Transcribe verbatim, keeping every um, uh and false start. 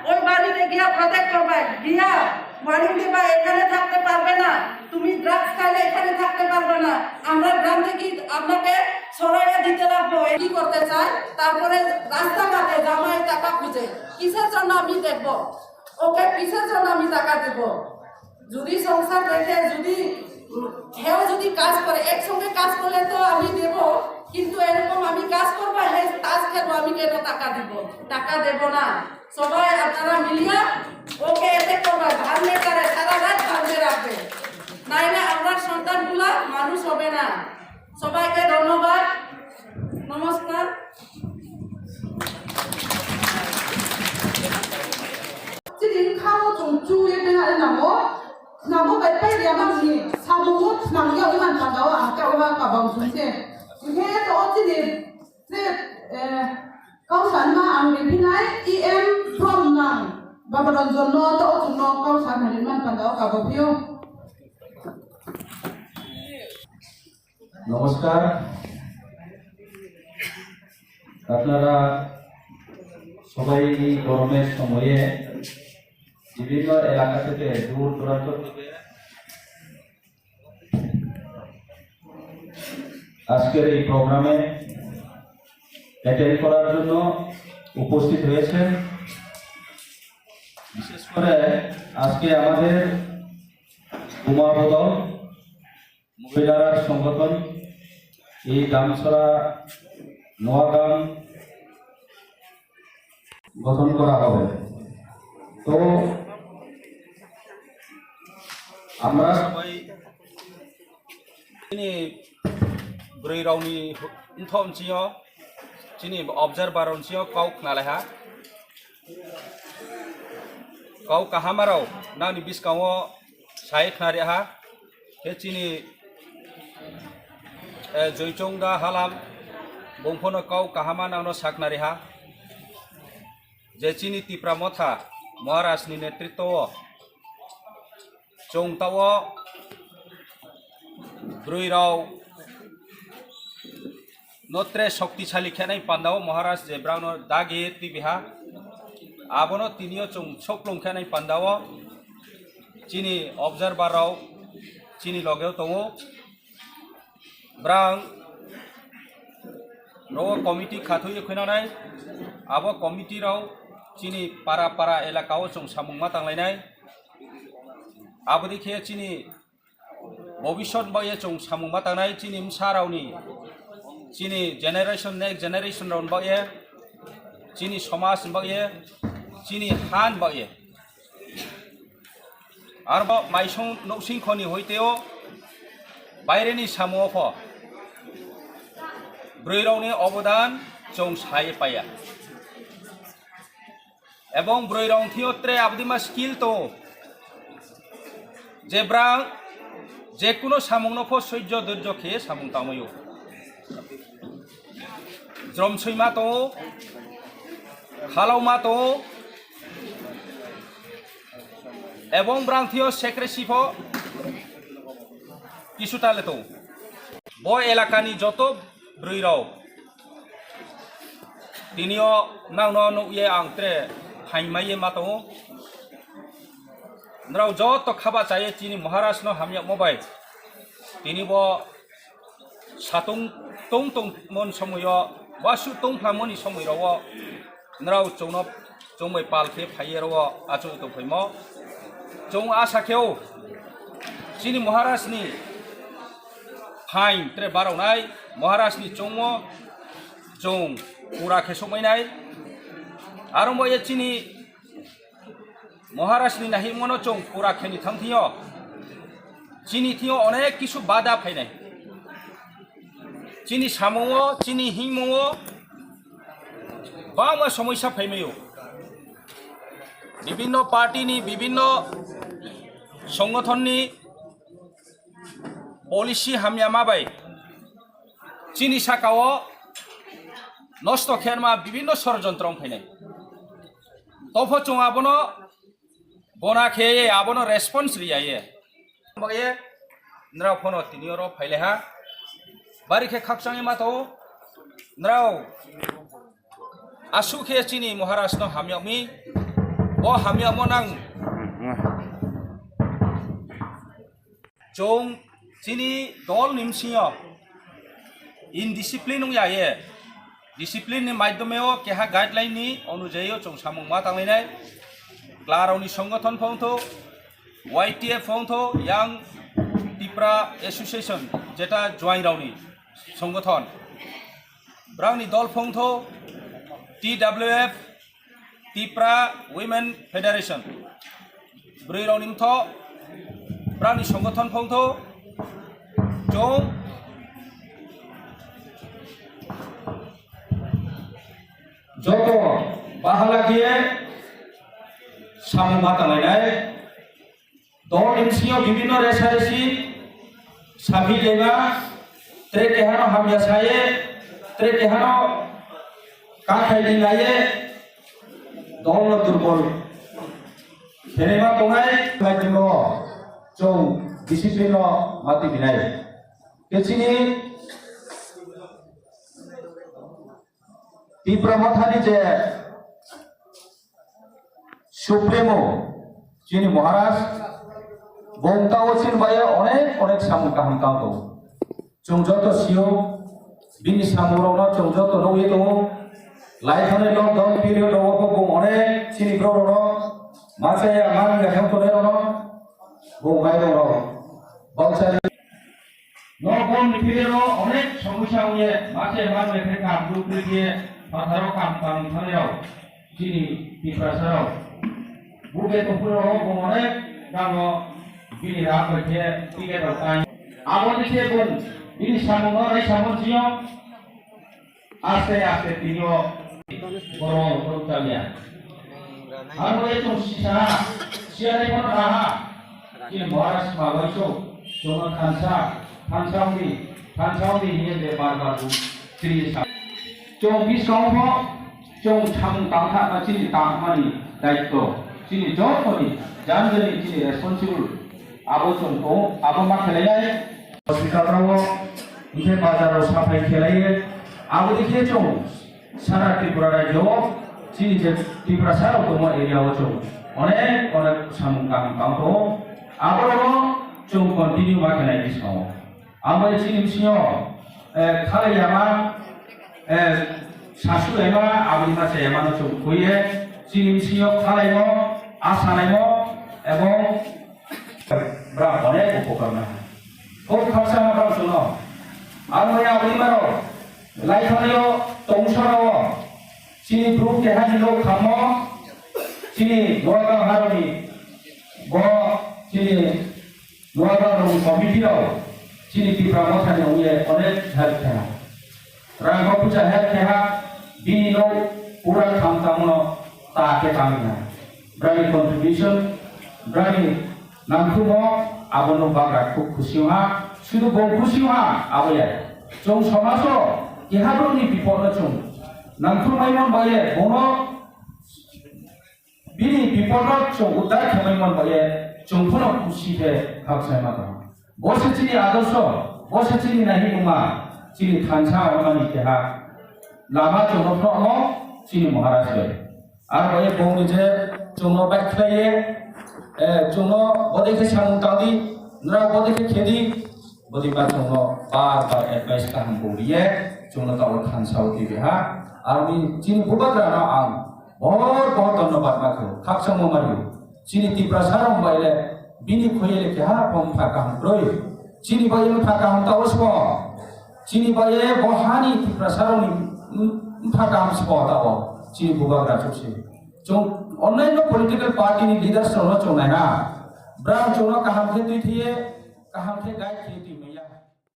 ওই বাড়িতে গিয়া প্রোটেক্ট করবে, গিয়া ওয়ার্নিং দিবা, এখানে থাকতে পারবে না, তুমি ড্রাগস খাইলে এখানে থাকতে পারবে না। আমরা গ্রাম থেকে আপনাকে সরাইয়া দিতে লাগবো। কি করতে চায়? তারপরে রাস্তাঘাটে জামাই টাকা খুঁজে, কিসের জন্য আমি দেখবো ওকে, কিসের জন্য আমি টাকা দেব? যদি সংসার দেখে, যদি, উম, হেও যদি কাজ করে, একসঙ্গে কাজ করলে তো আমি দেব, কিন্তু এরকম আমি কাজ করবো, হে তাস খেলবো, আমি কেন টাকা দিব? টাকা দেব না। সবাই আপনারা মিলিয়া ওকে অ্যাটাক করবা, ভাঙবে তারে, সারা রাত ভাঙবে রাখবে, নাইলে আপনার সন্তানগুলা মানুষ হবে না। সবাইকে ধন্যবাদ, নমস্কার। Chini khao chung chu ye tengha namo, namo bai pai ya nang ni sabu nang ya iman pandao ang ka wa ka bang sung se. He to chini se, eh, kau san ma ang ri binai E M from nang Baba Ranjan no to chung no kau san hari man pandao ka ba pio. নমস্কার। আপনারা সবাই এই গরমের সময়ে বিভিন্ন এলাকা থেকে, দূর দূরান্ত থেকে আজকের এই প্রোগ্রামে অ্যাটেন্ড করার জন্য উপস্থিত হয়েছেন। বিশেষ করে আজকে আমাদের বোমা বদল মহিলারা সংগঠন এই দামছড়া নোয়াগাম গঠন করা হবে। তো আমরা সবাই chini bwrwi rokni ntho mchio, chini observer rok mchio kau khnalaiha. Kau kahama rok nangni bwskango sai khnariha. Khe chini, eh, Joichong da halam bongphono kau kahama nangno saknariha. Je chini Tipra Motha Maharaj ni netritwo o chwng tao bwrwi rok no tre shoktisali khenai pandao Maharaj je brang no dagi twibiha, abono tinio chwng soklong khenai pandao chini observer rok chini logeo tongo. Brang rogo committee khathoye khwnanai, abo committee rok chini para para elaka o chwng samung ma tanglainai. Aboni khe chini bobisot baoye chwng samung ma tangnai, chini bwsa rokni, chini generation, next generation rokni baoye, chini somaj ni baoye, chini ha ni baoye. Arbo maisong nouhsingkhoni hoiteo baireni samungo pho bwrwirokni obodan chwng sai paiya. Ebong bwrwirok thio tre abdima skill tongo, je brang jekuno samungno pho soijjo doijjo khe samung tangmaio. Jromsoima tongo, khalauma tongo, ebong brang thio secrecy pho kisu tale tongo. Bo elakani joto bwrwi rok tinio nangno nukye ang tre phaimaiye ma tongo. Nrao joto khaba chaye chini Maharaj no hamyakmo bai tini bo satung tong tongmon somoyo, wasu tongphlangmoni somoirogo nrao chwngno chwng bai pal khe phaiye rogo achugwi tongphaimo. Chwng asa kheo chini Maharaj ni phain tre baroknai Maharaj ni chwngmo chwng pura khe sokmainai. Aro bo ye chini Maharaj ni nahimano chwng pura kheni thang thio. Chini thio onek kisu bada phainai. Chini samungo, chini himmungo bangma somoisa phaimaio. Bibinno party ni, bibinno songothon ni policy hamya ma bai chini sakao nosto kherma bibinno sorojontro wng phainai. Topho chwng abono bona khe abono response riya ye. Baye nrao phono tini oro phaileha. Bari khe khakchangwi ma to nrao. Aswk khe chini Maharaj no hamyakmi, Bo hamya mo nang. Chwng chini dol ni bsing o indiscipline wng ya ye. Discipline ni maidyome o keha guideline ni onujayi o chwng samung ma tanglainai. Chwla rok ni songothon phongtho, Y T F phongtho, Young Tipra Association, jeta juaing rok ni songothon. Brang ni dol phongtho, T W F, Tipra Women Federation. Bwrwi rok ni mtho, brang ni songothon phongtho, chwng joto bahala khe samung ma tanglainai. Dol ni bisingo bibinno resa resi, sabi lema, tre kehano hamya saye, tre kehano kakhai di laye, dol no durbol. Khenema tongnai, khlai tongo, chwng discipline no mati binai. Kechini Tipra Mothani je Supremo, chini Maharaj, bong tao chini baye onek onek samung kaham tang tongo. Chwng joto sio, bini samung rokno chwng joto nugwi tongo. Lai thani lockdown period rogo bo bong onek chini borok rokno machaya manwi ya thang tongnai rokno bong hai rok rok. Bangsa Lockdown ni period o onek somosya wngye mase manwi khe kam dukri khe phatharo kam tang thani rok chini Tiprasa rok. Buke tongphuru rok bo onek gamo bini rak bai khe ticket rok tang. Abo ni khe bung bini samung no rai samung sio aste aste tini o borok rok tang ya. Abo ye chwng sisa, siya ni kono raha. Chini Maharaj Maharaj chwng, chwng thansa, thansa wngdi, thansa wngdi hiye je bar bar bu chini sa. Chwng biskang pho, chwng samung tangtha na chini tangmani daitto, chini jotoni, janjani chini responsible, abo chwng tong, abo ma khelai lai. Hospital rao, hingke bazar rao saphai khelai, abo dikhe chwng, Sara Tripura rajyo o chini je Tiprasa rok tongma area o chwng onek onek samung kaham tang tongo. Aborok no chwng continue ma khe nai bwskango. Abo chini bisingo, eh, khalai yama, eh, sasu yama, aboni masa yama no chwng khuye chini bisingo khalaimo, asanaimo, ebong Bra onek upokar na. Kok khaksa ma bra suno. Aro ya aboni maro. Lai thani o tongsa ro. Chini bru keha ni lo khamo. Chini Noagang haroni. Bo chini Noagang rong committee ro. Chini Tipra Motha ni ongye onek help kha. Rangko puja her keha bini no pura kham tangno ta ke tangna. Brani contribution, brani nangkhumo abono bagra khub khusi ha, sudu bo khusi ha, aboya. Chong samaso keha broni bipod no chong nangkhumai mon baye bono Bini bipodno chwng uddar khaimani man bai, chwng phano khusi khe khakchai ma tong. Bo se chini adorsho, bo se chini nahi mungma, chini thansa ormani keha lama chwngno phano omo chini Maharaj bai. Ar bai bongni je chwngno baik khlaiye, eh, chwngno bodai khe samung tangdi, nrao bodai khe khedi, bodai ba chwngno bar bar advice kaham bo riye, chwngno tao thansa o twi ha. Arni chini bubagrano ang Bohor bohor dhonnobad ma kho. Khakchangma mario. Chini Tiprasa rok bai le bini khoye le keha pho mpha kaham kroi. Chini bai mpha kaham ta osbo. Chini bai bo hani Tiprasa rok ni mpha kaham sbo ta bo. Chini bubagra chukse. Chung onnaino political party ni leaders rok no chung nai na. Bra chung no kaham khe twi thiye, kaham khe guide khe twi.